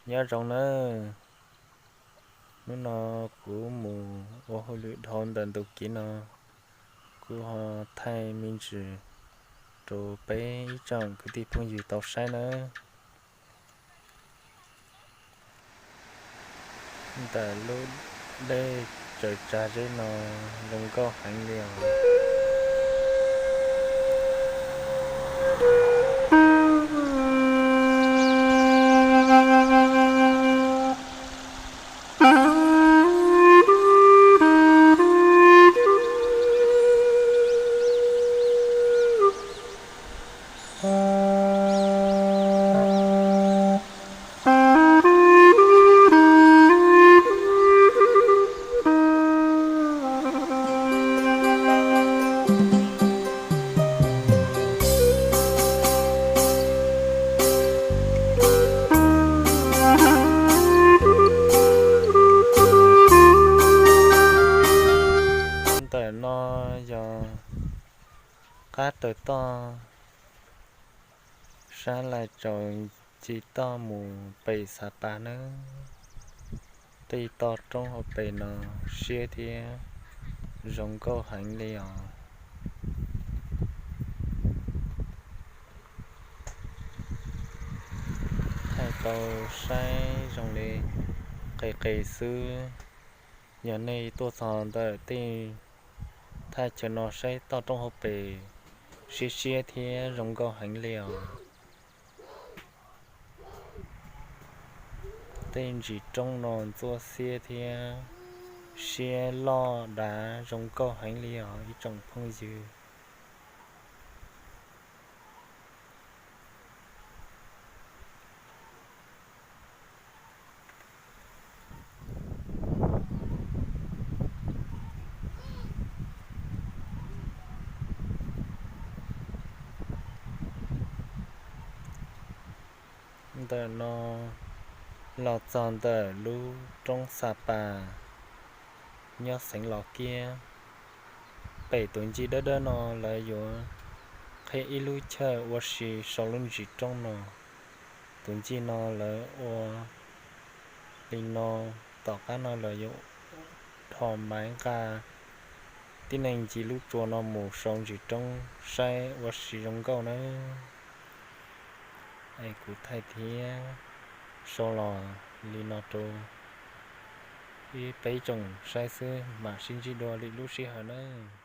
Nyob zoo nawb, hnub no kuv mus ua hauj lwm dhau ntawm ntug kev no, kuv ho thaij me ntsis rau peb ib tsoom kwv tij phooj ywg tau saib nawb. Ntawm lub dej tsaws tsag zeb no zoo nkauj heev li os. Ntawm no yog qab raws toj sab Lais Tsaus ci toj mus pem Xav Pas nawb. Tej toj roob hauv pes no siab thiab zoo nkauj heev li os. Thaij tau saib zoo li qis qis xwb. Yog nej tuaj txog ntawm tej thaj chaw no saib toj roob hauv pes siab siab thiab zoo nkauj heev li os. Tej ntsis roob no ntxuaj xiab thiab siab loj dav zoo nkauj heev li os ib tsoom phooj ywg. Ntawm no los txog ntawm lub roob Xav Pas nyob xeev Los Kiab. Pem tus ncig dawb dawb no lawv yuav qhib ib lub chaw ua si sau lub ntsis roob no. Tus ncig no lawv ua li no, tom qab no lawv yuav dhos maiv nqa tib neeg ncig lub tsua no mus sau ntsis roob saib ua si zoo nkauj nawb. Es kuv thaij thiab sau los li no rau ib peb tsoom saib xwb, mam sib ntsib dua lwm lub sij hawm nawb.